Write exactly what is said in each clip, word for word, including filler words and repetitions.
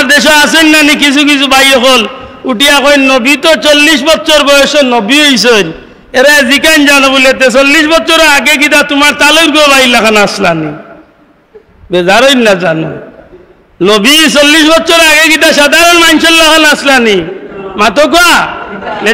দেশো আছইন না নি কিছু কিছু ভাই অকল, উঠিয়া কইন, "নবী তো চল্লিশ বছর বয়সো নবী অইছইন।" এরা জিকাইন জানো বুলে, "তে চল্লিশ বছর আগে কিতা তুমার তালইর গো ভাইর লাখান আছলা নি?" বেজার অইন না জানো। নবী চল্লিশ বছর আগে কিতা সাধারণ মানষর লাখান আছলা নি? মাতউক্কা।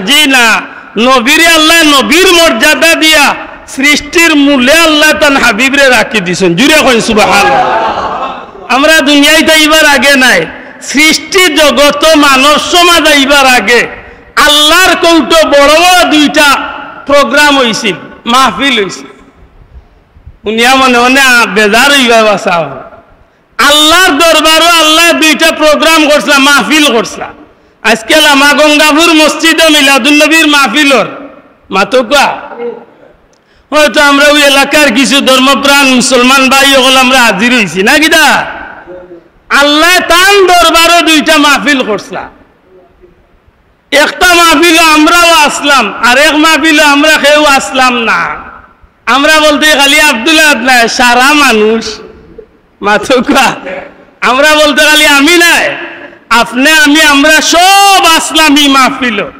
জি না, নবীরে আল্লায় নবীর মর্যাদা দিয়া সৃষ্টির মূলে আল্লায় তান হাবিবরে রাখি দিছইন। জুরে কইন সুবহানাল্লাহ। আমরা দুনিয়াইত আইবার আগে নায়, সৃষ্টি জগতো মানব সমাজ আইবার আগে আল্লার কৌটো বড় বড় দুইটা program অইছিল, মাহফিল অইছিল। হুনিয়া মনে মনে আ-, বেজার অইবা বাঁচাও। আল্লার দরবারো আল্লায় দুইটা program করছলা, মাহফিল করছলা। আইজকাল আমা গঙ্গাপুর মসজিদো মিলাদুন্নবীর মাহফিল অর। মাতউক্কা। হয়তো আমরা ওই এলাকার কিছু ধর্মপ্রাণ মুসলমান ভাই অকল আমরা হাজির অইছি, না কিতা? আল্লায় তান দরবারো দুইটা মাহফিল করছলা। একটা মাহফিলো আমরাও আছলাম, আর এক মাহফিলো আমরা কেউ আছলাম না। আমরা বলতে খালি আব্দুল আহাদ নায়, সারা মানুষ। মাতউক্কা। আমরা বলতে খালি আমি নায়, আপনে, আমি, আমরা সব আছলাম ই মাহফিলো।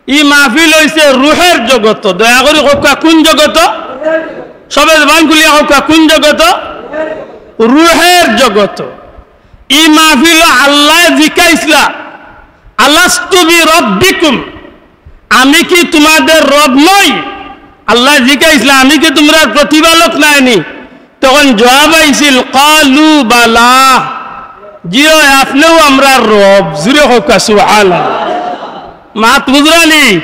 ই মাহফিল অইছে রুহের জগত। দয়া করি কউক্কা, কুন জগত? সবে জবান খুলিয়া কউক্কা, কুন জগত? রুহের জগত। ই মাহফিলো আল্লায় জিকাইছলা, "আলাস্তু বি রব্বিকুম, আমি কি তুমাদের রব নই?" আল্লায় জিকাইছলা, "আমি কি তুমরার প্রতিপালক নায় নি?" তখন জবাব আইছিল, "ক্বালু বালা, জি অয়, আপনেউ আমরার রব।" জুরে কউক্কা সুবহানাল্লাহ। মাত বুঝরা নি?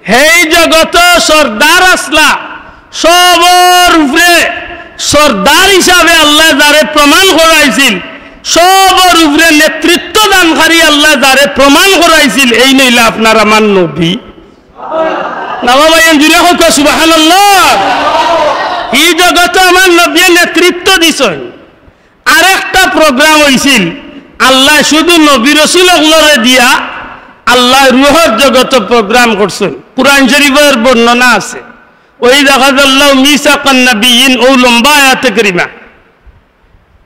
হেই জগতো সর্দার আছলা, সবর উপরে সর্দার হিসাবে আল্লায় যারে প্রমাণ করাইছিল, সবর উপরে নেতৃত্ব দানকারী আল্লায় যারে প্রমাণ করাইছিল, এইন অইলা আপনার আমার নবী। না বাবা, এন জুরে কউক্কা সুবহানাল্লাহ। ই জগতো আমার নবীয়ে নেতৃত্ব দিছইন। আরেকটা program অইছিল, আল্লায় শুধু নবী রসুল অকলরে দিয়া আল্লায় রুহর জগতো program করছইন। কুরআন শরীফর বর্ণনা আছে, "ওয়া ইয আখাযাল্লাহু মিসাকান নাবিয়্যিন", অউ লম্বা আয়াতে কারিমা।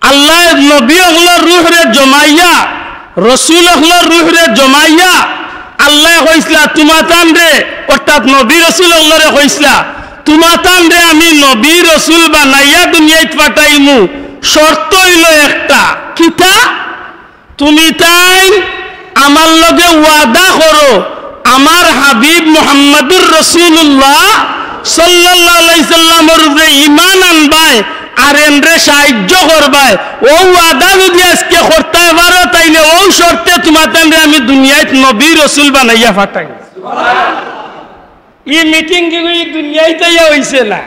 আল্লায় নবী অকলর রুহরে জমাইয়া, রসুল অকলর রুহরে জমাইয়া আল্লায় কইছলা, "তুমাতানরে", অর্থাৎ নবী রসুল অকলরে কইছলা, "তুমাতানরে আমি নবী রসুল বানাইয়া দুনিয়াত পাঠাইমু, শর্ত অইলো একটা।" কিতা? "তুমিতাইন আমার লগে ওয়াদা করো, আমার হাবিব মুহাম্মাদুর রাসূলুল্লাহ সাল্লাল্লাহু আলাইহি সাল্লামর উপরে ঈমান আনবায়, আর এনরে সাহায্য করবায়। অউ ওয়াদা যুদি আইজকে করতায় পারো, তাইলে অউ শর্তে তুমাতানরে আমি দুনিয়াত নবী রসুল বানাইয়া পাঠাইমু।" ই meeting কিগু ই দুনিয়াত আইয়া অইছে না?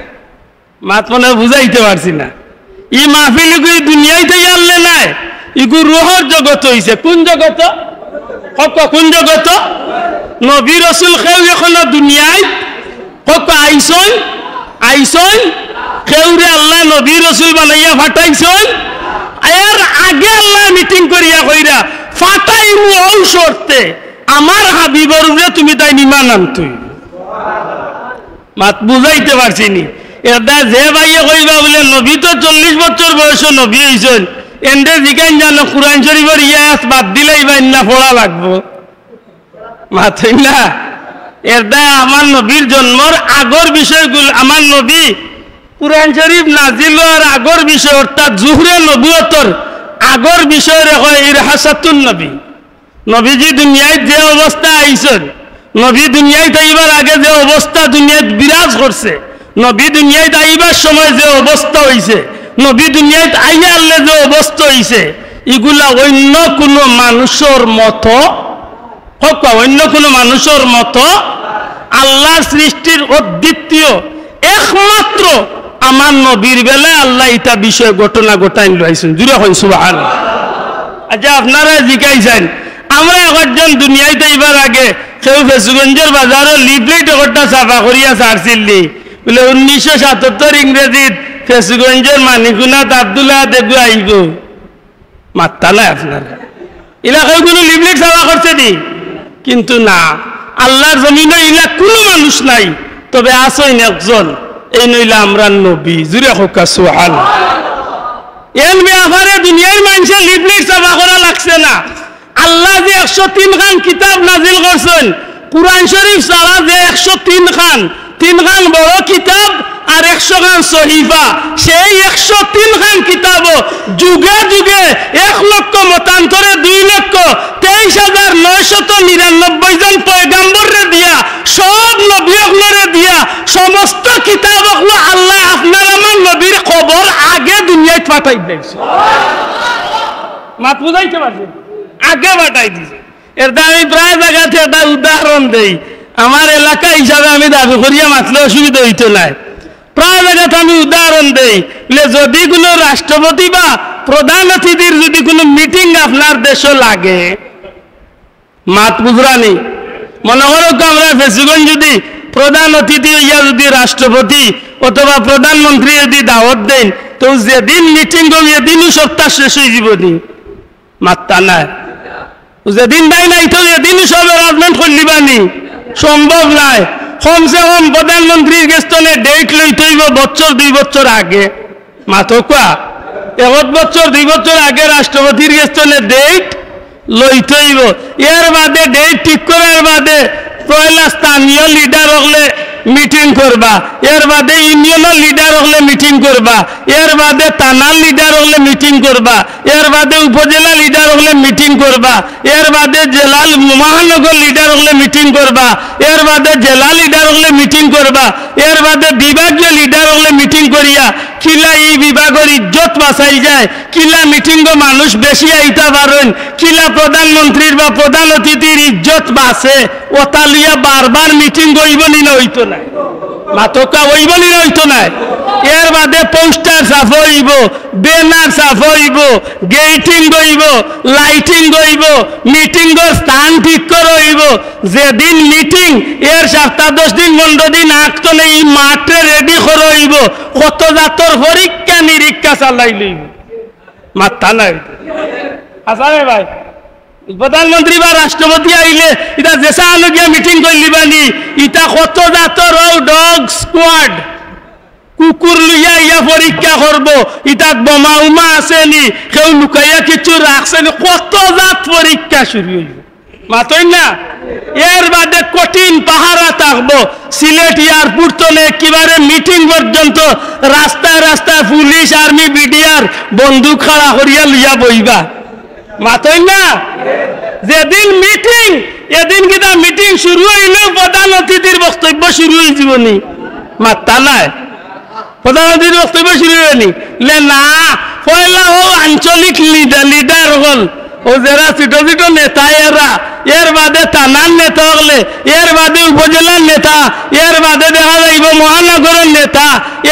মাত মনে অয় বুঝাইতে পারছি না। ই মাহফিল ইগু ই দুনিয়াত আইয়া অইলে নায়, ইগু রুহর জগত অইছে। কুন জগত? কউক্কা, কুন জগত? নবী রসুল কেউ অখনো দুনিয়াত, কউক্কা, আইছইন, আইছইন, কেউরে আল্লায় নবী রসুল বানাইয়া পাঠাইছইন। এর আগে আল্লায় meeting করিয়া কইরা, "পাঠাইমু অউ শর্তে, আমার হাবিবর উপরে তুমিতাইন ঈমান আনতে অইবো।" মাত বুঝাইতে পারছি নি? এরদায় যে ভাইয়ে কইবা বুলে, "নবী তো চল্লিশ বছর বয়সো নবী অইছইন", এনরে জিকাইন জানো কুরআন শরীফর ই আয়াত বাদ দিলাইবা নি না পড়া লাগবো? মাতইন না। এরদায় আমার নবীর জন্মর আগর বিষয়গুলা, আমার নবী কুরআন শরীফ নাজিল অওয়ার আগর বিষয়, অর্থাৎ জুহরে নবুয়তর আগর বিষয়রে কয় ইরহাসাতুন নবী। নবীজি দুনিয়াত যে অবস্থায় আইছইন, নবী দুনিয়াত আইবার আগে যে অবস্থা দুনিয়াত বিরাজ করছে, নবী দুনিয়াত আইবার সময় যে অবস্থা অইছে, নবী দুনিয়াত আইয়া হারলে যে অবস্থা অইছে, ইগুলা অইন্য কুনু মানুষর মতো, কউক্কা, অইন্য কুনু মানুষর মতো আল্লার সৃষ্টির অদ্বিতীয় একমাত্র আমার নবীর বেলায় আল্লায় ইতা বিষয় ঘটনা ঘটাইন লইছইন। জুরে কইন সুবহানাল্লাহ। আচ্ছা, আপনারা জিকাইছইন, আমরা একজন দুনিয়াত আইবার আগে কেউ ফেঞ্চুগঞ্জর বাজারো leaflet একটা ছাপা করিয়া ছাড়ছিল নি, বুলে, "উনিশশো সাতাত্তর ইংরেজিত ফেঞ্চুগঞ্জর মানিকুনাত আব্দুল আহাদ এগু আইবো।" মাত্তা নায় আপনারা। ইলা কেউ কুনু leaflet ছাপা করছে নি? কিন্তু না, আল্লার জমিনো ইলা কুনু মানুষ নাই, তবে আছইন একজন, এইন অইলা আমরার নবী। জুরে কউক্কা সুবহানাল্লাহ। এন ব্যাপারে দুনিয়ার মানষে leaflet ছাপা করা লাগছে না। আল্লায় যে একশো তিন খান কিতাব নাজিল করছইন, কুরআন শরীফ ছাড়া যে একশো তিন খান, তিন খান বড় কিতাব আর একশো খান সহিফা, সেই একশো তিন খান কিতাবও যুগে যুগে এক লক্ষ মতান্তরে দুই লক্ষ তেইশ হাজার নয়শত নিরানব্বই জন পয়গাম্বররে দিয়া, সব নবী অকলরে দিয়া, সমস্ত কিতাব অকল আল্লায় আপনার আমার নবীর কবর আগে দুনিয়াত পাঠাই দিছে। মাত বুঝাইতে পারছি? আগে পাঠাই দিছে। এরদায় আমি প্রায় জাগাত একটা উদাহরণ দেই। আমার এলাকা হিসাবে আমি দাবি করিয়া মাতলে অসুবিধা অইতো নায়। প্রায় জাগাত আমি উদাহরণ দেই, যে যদি কুনু রাষ্ট্রপতি বা প্রধান অতিথির যদি কুনু মিটিং আপনার দেশো লাগে, মাত বুঝরানি, মনো করউক্কা আমরার ফেঞ্চুগঞ্জ যদি প্রধান অতিথি অইয়া যদি রাষ্ট্রপতি অথবা প্রধানমন্ত্রী যদি দাওয়াত দেইন, তো যেদিন মিটিং অইবো, এদিনউ সপ্তাহ শেষ অইযিবো নি? মাত্তা নায়। যেদিন তাইন আইতো, এদিনউ সব arrangement করিলিবা নি? সম্ভব নায়। কমসে কম প্রধানমন্ত্রীর গেছ থনে date লইতো অইবো বছর দুই বছর আগে। মাতউক্কা, এক বছর দুই বছর আগে রাষ্ট্রপতির গেছ থনে date লইতো অইবো। এর বাদে date ঠিক করার বাদে পয়লা স্থানীয় লিডার অকলে মিটিং করবা, এর বাদে ইউনিয়নর লিডার অকলে মিটিং করবা, এর বাদে থানার লিডার অকলে মিটিং করবা, এর বাদে উপজেলা লিডার অকলে মিটিং করবা, এর বাদে জেলা মহানগর লিডার অকলে মিটিং করবা, এর বাদে জেলা লিডার অকলে মিটিং করবা, এর বাদে বিভাগীয় লিডার অকলে মিটিং করিয়া কিলা ই বিভাগর ইজ্জত বাঁচাইল যায়, কিলা মিটিংও মানুষ বেশি আইতা পারইন, কিলা প্রধানমন্ত্রীর বা প্রধান অতিথির ইজ্জত বাঁচে, অতা লইয়া বারবার মিটিং অইবো নি না অইতো নায়? মাতউক্কা, অইবো নি না অইতো নায়? এর বাদে পোস্টার ছাপা অইবো, ব্যানার ছাপা অইবো, গেটিং অইবো, লাইটিং অইবো, মিটিংর স্থান ঠিক করা অইবো। যেদিন মিটিং, এর সপ্তাহ দশ দিন পনরো দিন আগ থনে ই মাঠরে রেডি করা অইবো। কত জাতর পরীক্ষা নিরীক্ষা চালাইল অইবো। মাত্তা নায়। হাছা নি ভাই? প্রধানমন্ত্রী বা রাষ্ট্রপতি আইলে ইতা যেছা আনো গিয়া মিটিং করিলিবা নি, ইতা কত জাতর অউ ডগ স্কোয়াড, কুকুর লইয়া আইয়া পরীক্ষা করবো, ইতাত বোমা উমা আছে নি, কেউ লুকাইয়া কিছু রাখছে নি, কত জাত পরীক্ষা শুরু অইবো। মাতইন না? এর বাদে কঠিন পাহারা থাকবো। সিলেট এয়ারপোর্ট থনে একেবারে মিটিং পর্যন্ত রাস্তায় রাস্তায় পুলিশ, আর্মি, বিডিআর বন্দুক খাড়া করিয়া লইয়া বইবা। মাতইন না? যেদিন মিটিং, এদিন কিতা মিটিং শুরু অইলেউ প্রধান অতিথির বক্তব্য শুরু অইযিবো নি? মাত্তা নায়। প্রধান অতিথির বক্তব্য শুরু অইবো নি? লে না, পয়লা অউ আঞ্চলিক লিডার, লিডার অকল, অউ যেরা ছোট ছোট নেতা এরা, এর বাদে থানার নেতা অকলে, এর বাদে উপজেলার নেতা, এর বাদে দেখা যাইবো মহানগরর নেতা,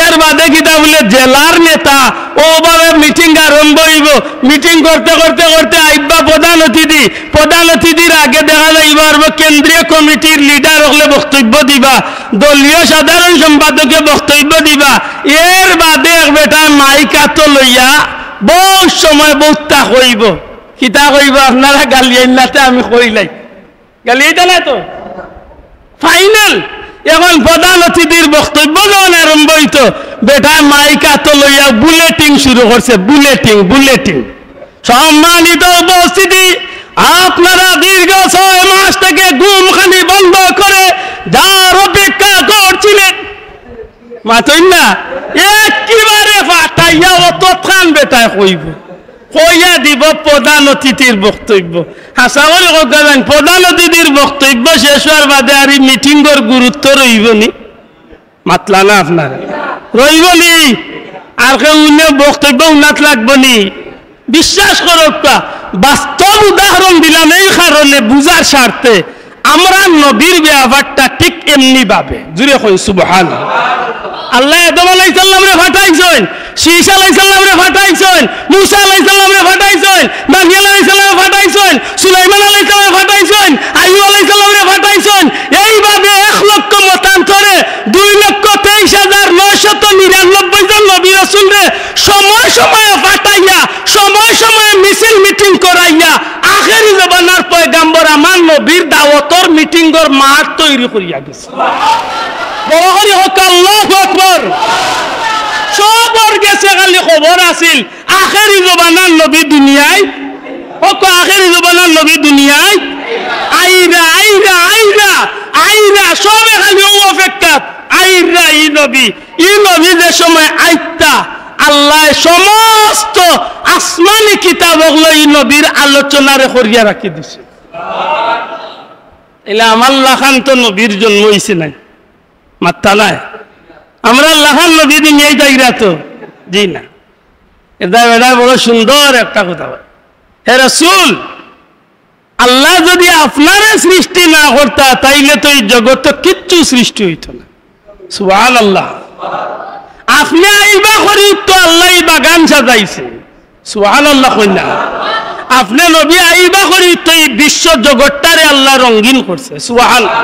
এর বাদে কিতা বুলে জেলার নেতা, অউভাবে মিটিং আরম্ভ অইবো। মিটিং করতে করতে করতে আইবা প্রধান অতিথি, প্রধান অতিথির আগে দেখা যাইবো আর কেন্দ্রীয় কমিটির লিডার অকলে বক্তব্য দিবা, দলীয় সাধারণ সম্পাদকে বক্তব্য দিবা। এর বাদে এক বেটায় মাইক আতো লইয়া বউত সময় বউততা কইবো। কিতা কইবো? আপনারা গালিয়াইন না তে আমি কইলাই। গালিয়াইতা না তো? ফাইনাল। এখন প্রধান অতিথির বক্তব্য যখন আরম্ভ অইতো, বেটায় মাইক আতো লইয়া বুলেটিন শুরু করছে, বুলেটিন, বুলেটিন। সম্মানিত উপস্থিতি, আপনারা দীর্ঘ ছয় মাস থেকে ঘুম খানি বন্ধ করে যার অপেক্ষা করছিলেন। মাতইন না? একেবারে ফাটাইয়া অতখান বেটায় কইবো। কইয়া দিবো প্রধান অতিথির বক্তব্য। হাছা করি কউক্কা যাইন, প্রধান অতিথির বক্তব্য শেষ অওয়ার বাদে আর ই মিটিংর গুরুত্ব রইবো নি? মাতলা না আপনারা? রইবো নি? আর কেউ অইন্য বক্তব্য হুনাত লাগবো নি? বিশ্বাস করউক্কা, বাস্তব উদাহরণ দিলাম এই কারণে, বুঝার স্বার্থে। আমরার নবীর ব্যাপারটা ঠিক এমনি ভাবে। জুরে কইন সুবহানাল্লাহ। আল্লায় আদম আলাইহিস সালামরে ফাটাইছইন, শীষ আলাইহিস সালামরে ফাটাইছইন, মুসা আলাইহিস সালামরে ফাটাইছইন, দানিয়েল আলাইহিস সালামরে ফাটাইছইন, সুলাইমান আলাইহিস সালামরে ফাটাইছইন, আইয়ুব আলাইহিস সালামরে ফাটাইছইন। এইভাবে এক লক্ষ মতান্তরে দুই লক্ষ তেইশ হাজার নয়শত নিরানব্বই জন নবী রাসূলরে সময় সময়ে ফাটাইয়া, সময় সময়ে মিছিল মিটিং করাইয়া, আখেরি জমানার পয়গাম্বর আমার নবীর দাওয়াতর মিটিংর মাঠ তৈরি করিয়া গেছে। বড় করি কউক্কা, আল্লাহু আকবার। সবর গেছে খালি খবর আছিল, আখেরি জমানার নবী দুনিয়াত, কউক্কা আখেরি জমানার নবী দুনিয়াত। ই নবী, ই নবী যে সময় আইতা, আল্লায় সমস্ত আসমানি কিতাব অকল ই নবীর আলোচনারে করিয়া রাখি দিছে। এলা আমার লাখান তো নবীর জন্ম অইছে নাই, মাত্তা নাই। আমরার লাখান নবী দুনিয়াত আইরা তো, জি না। এটা বেটা বড় সুন্দর একটা কথা বলে, হে রাসূল, আল্লায় যদি আপনারে সৃষ্টি না করতা, তাইলে তো ই জগতো কিচ্ছু সৃষ্টি অইতো না। সুবহানাল্লাহ। আপনে আইবা করি তো আল্লায় ই বাগান সাজাইছে। সুবহানাল্লাহ কইন না। আপনে নবী আইবা করি তো ই বিশ্ব জগতটারে আল্লায় রঙিন করছে। সুবহানাল্লাহ।